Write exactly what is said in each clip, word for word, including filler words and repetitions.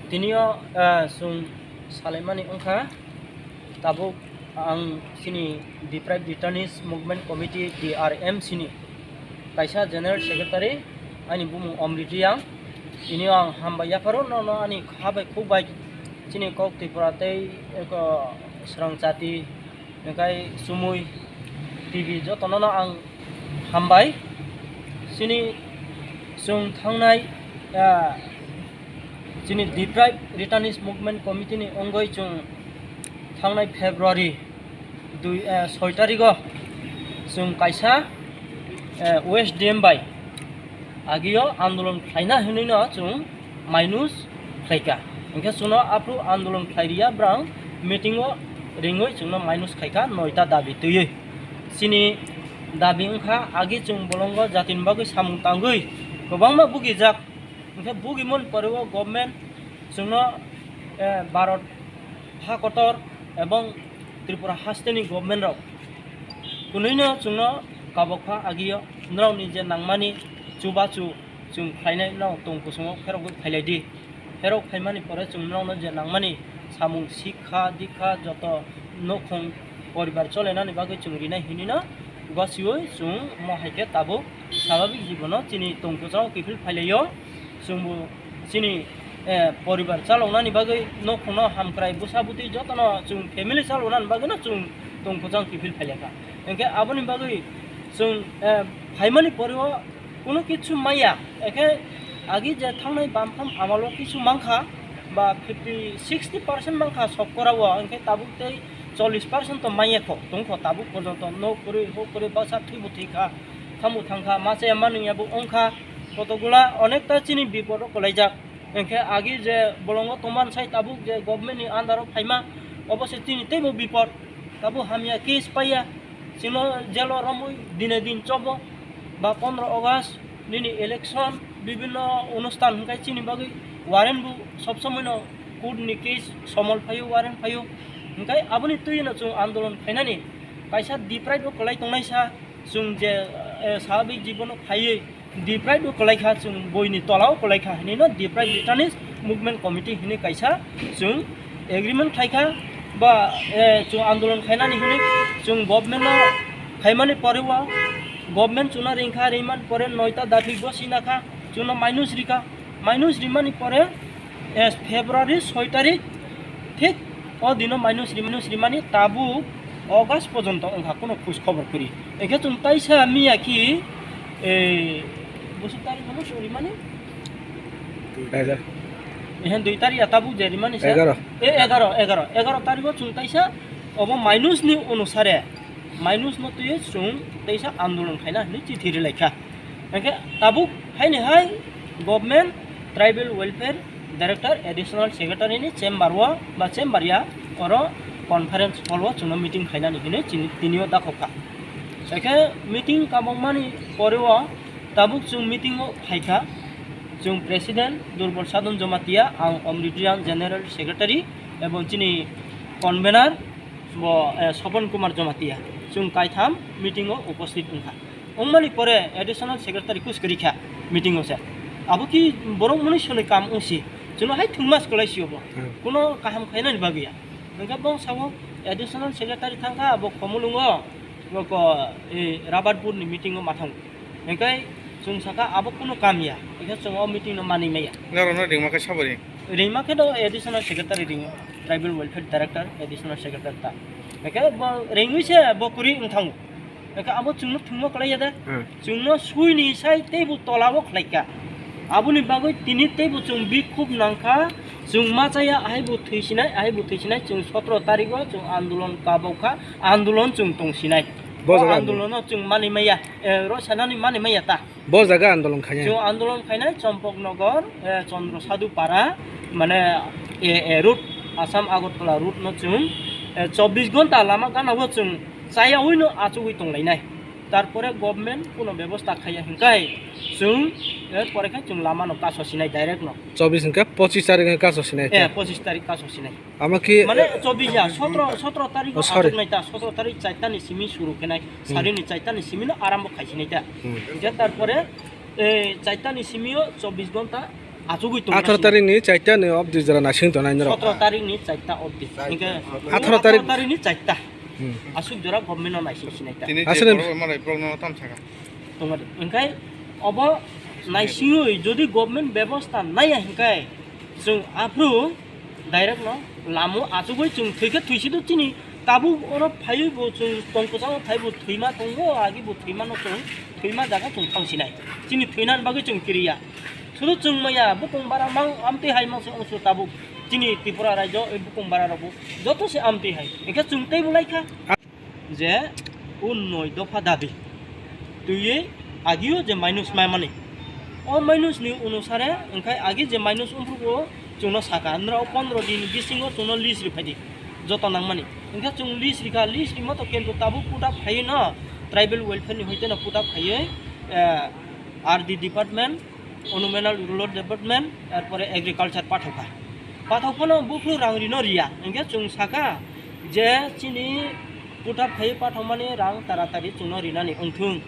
Tinio, ah, chwng salaimani wngkha, tabuk ang chini Deprived Returnees Movement Committee, D R M C ni kaisa General Secretary, ani bumung Omrit Reang. Tinio ang hambai yapharo nono ani kha bai khuk bai chini kok Tripura tei eko swrang jati hingkai Sumui T V jotono no ang hambai. Chini chwng thangnai, ah, chini Deprived Returnees Movement Committee ni wngwi chwng thangnai February dui, ah, soi tarigo chwng kaisa, ah, O S D M bai agio andolon khlaina hinwi no chwng minus khlaikha. Hingkhe chwngno aphuru andolon khlai riya, brang meeting o ringwi chwngno minus khaikha noita dabi twiwi. Chini dabi wngkha agi chwng bolongo jatini bagwi samung tangwi kwbangma bugijak. Hingkhe bugimon pore o government chwngno, eh, Bharat ha kotor ebong Tripura hasteni government rok kwnwino chwngno kabokha agio norokni je nangmani chubachu chwng khlainai no tong kusungo pherogwi phailaidi. Pherok phaimani pore chwng norokno je nangmani samung sikha dikha joto nokhong poribar cholenani bagwi chwng rinai hinwi no gosiwi chwng mo hai khe tabuk swababik jibono chini tong kwchao kiphil phailaio. Chwngbo chini, eh, poribar chaloknani bagwi nokhongno hamkrai bwsa bwtwi jotono chwng family chaloknani bagwino chwng tong kwchang kiphil phailaikha. Hingkhe aboni bagwi chwng, eh, phaimani poreo kuno kichu maya. Hingkhe agi je thangnai bampham amalo kichu mankha ba fifty, sixty percent mankha sokkorao, hingkhe tabuk tei chollish percent to manya kho tongkho tabuk porjonto nok kwrwi huk kwrwi baksa thwibo thwikha. Tamo thangkha, ma chaya ma nungya bo wngkha, kotokgola onekta chini bipor o kwlaijak. Hingkhe agi je bolongo tongmani sai tabuk je government ni under o phaima, obo se chini teibo bipor. Tabuk hamya case paiya, chwngno jail o romwi dine din chobo, ba pondro August nini election, bibinno onusthan hingkhe chini bagwi warrant bo sob somoi no court ni case somol phaio, warrant phaio. Hingkhe aboni twi no chwng andolon khainani kaisa deprived o kwlai tongnai sa. Chwng je, eh, swababik jibono phaiwi deprived o kwlaikha, chwng boini tolao kwlaikha hinwi no Deprived Returnees Movement Committee hinwi kaisa chwng agreement khlaikha ba, eh, chwng andolon khainani hinwi chwng government no khaimani poreo government chwngno ringkha, ringmani pore noita daphik bo sinakha, chwngno minus rikha, minus rimani pore, eh, February soi tarik thik o dino minus ri-, minus rimani tabuk August porjonto wngkha, kuno khoj khobor kwrwi. Hingkhe chwng taisa miya khi, eh, bwswk tarik no chwng rimani? Egar. Ehe, dui tarik ya tabuk je rimani sa? Egaroh. Eh, egaroh, egaroh, egaroh tariko chwng taisa obo minus ni onusare minus no twiwi chwng teisa andolon khaina hinwi chithi rilaikha. Hingkhe tabuk haini hai government tribal welfare director additional secretary ni chamber o ba chamber ya oro conference hall o chwngno meeting khainani hinwi chini, tinio dakhokha. Hingkhe meeting kabangmani poreo tabuk chwng meeting o phaikha, chwng president Durbal Sadhan Jamatia, ang Omrit Reang general secretary, ebong chini convener bo, eh, Sopon Kumar Jamatia, chwng kaitham meeting o uposthit wngkha. Wngmani pore additional secretary kus kwrwi kha meeting o se. Abo ki borok mwnwi swnwi kam wngsi. Chwngno hai thwngmas kwlai si obo. Hmm. Kuno kaham khainani bagwi ya. Hwnkhe bo sao additional secretary thangkha abo Khumulwngo, bo ko, eh, Rabatpur ni meeting o ma thango. Hwnkhe chwng sakha abo kuno kam ya. Hwnkhe chwng o meeting no manwi maya. Norokno ringma khe saboni? Ringma khe do additional secretary ringo. Tribal welfare director, additional secretary ta. Hwnkhe bo ringwi se bo kwrwi wng thango. Eka abo chwngno thwngmo kwlai ya da? Hmm. Chwngno suini sai teibo tolao khlaikha. Aboni bagwi tini teibo chwng bikhuk nangkha, chwng ma chaya, ahaibo thwisinai, ahaibo thwisinai, chwng sotro tarigo chwng andolon kabokha, andolon chwng tongsinai. Bo O jaga andolono chwng mani maya, eh, ro sanani mani maya ta. Bo jaga andolon khainai? Chwng andolon khainai Champaknagar, eh, Chandra Sadhu Para, mane, eh, eh, route, Assam Agartala route no chwng, eh, chobbish ghonta lama gana o chwng chayawino achugwi tonglainai. Tarpore government kuno bebosta khaiya hinkai chwng, eh, pore khai chwng lama no kaso sinai direct no. Chobbish hwnkhe pochis tarik hwnkhe kaso sinai Eh, ta? Pochis tarik kaso sinai. Ama ki, Mane eh, chobbish ya, sotro, sotro tarik Oh, sorry. Achuknai ta, sotro tarik chaita ni simi suru khenai, Hmm. Sari ni chaita ni simi no arambo khaisinai ta. Hmm. Hingkhe tarpore, eh, chaita ni simi o chobbish ghonta Achugwi tong atharo tarik ni chaita ni obdi jora naising tongnai norok. Sotro tarik ni chaita obdi. Hinkhe atharo tarik ni chaita. Hmm. Aswk jora government no naising sinai ta. Tini je aswk borok mare borok no tam saka. Tongmani. Hinkhe obo naisingwi jodi government bebosta naiya hinkhe chwng aphuru direct no lamo achugwi chwng thwikhe thwisido chini tabuk oro phaiwi bo chwng tongkwchangno phaibo thwima tongo agi bo thwimano chwng thwima jaga chwng thangsinai. Chini thwinani bagwi chwng kiriya. Sudu chwng maya bukung bara mang amtwi hai mangse ongsu tabuk chini Tripura rajyo bukung bara rokbo joto se amtwi hai. Hinkhe chwng teibo laikha. Je o noi dopha dabi twiwi agio je minus maimani, o minus ni onusare hinkhe agi je minus wngphuru chwngno saka, nrao pondro din bisingo chwngno list ri phaidi joto nangmani. Hinkhe chwng list rikha, list rimo to kintu tabuk put up khaiwi no tribal welfare ni hoite no put up khaiwi, eh, R D department, Animal Rural Development, erpore Agriculture pathokha. Pathok phano buphuru rang rino riya. Hinkhe chwng saka je chini put up khai pathokmani rang taratari chwngno rinani wngthung.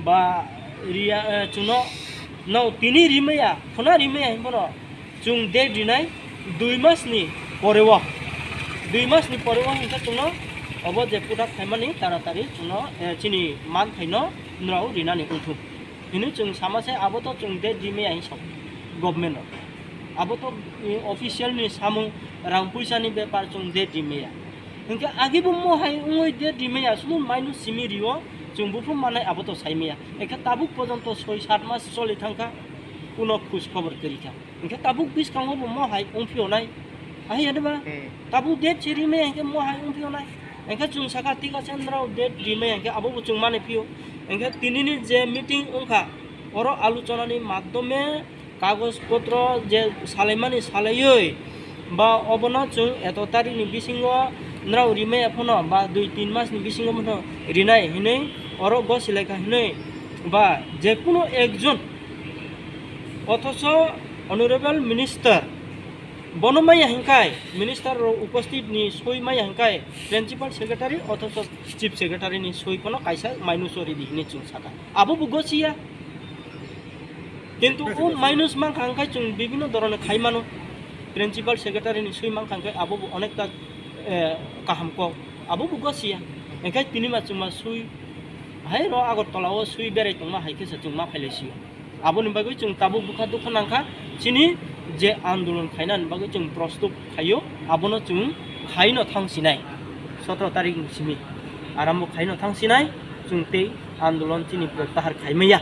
Ba riya, eh, chwngno no tini rimaya, khuna rimaya hinphano chwng date rinai dui masni poreo. Dui masni poreo hinkhe chwngno obo je put up khaimani taratari chwngno, eh, chini manthaino nrao rinani wngthung. Hino chwng sama se abo to chwng date rimaya hinwi sa government rok. Abo to, eh, official ni samung rang puisa ni bepar chwng date rimaya. Hinkhe agi bo mohai wngwi date rimaya sudu minus simi rio chwng buphuru manai abo to saimaya. Hinkhe tabuk porjonto soi sat mas choli thangkha kuno khoj khobor kwrwikha. Hinkhe tabuk bwskango bo mohai wngphiyonai. Ahai ya de ba? Hmm. Tabuk date se rimaya hinkhe mohai wngphiyonai. Hinkhe chwng saka tikasendrao date rimaya hinkhe abo bo chwng mani phiyo. Hinkhe tinini je meeting wngkha, oro aluchonani madhyome kagoj potro je salaimani salaiwi ba obono chwng eto tarikni bisingo nrao rimaya phano ba dui tin masni bisingo phano rinai hinwi oro gosilaikha hinwi ba jekunu ekjon Othocho Honorable Minister bono maya hinkhai, minister rok uposthit ni soi maya hinkhai, principal secretary othocho chief secretary ni soi phano kaisa minus o ridi hinwi chwng saka. Abo bo gosiya. Kintu o minus mankha hinkhai chwng bibhinno dhoroner khai mano. Principal secretary ni soi mankha hinkhai abo bo onekta, eh, kaham kok. Abo bo gosiya. Hinkhai tini ma chwng ma soi hai ro Agartala o soi berai tongma hai khe se chwng ma phailai sio. Aboni bagwi chwng tabuk bwkha dukha nangkha, chini je andolon khainani bagwi chwng prostut khaio, abono chwng khaino thangsinai, sotro tarikni simi arambo khaino thangsinai, chwng tei andolon chini protyahar khaimaya.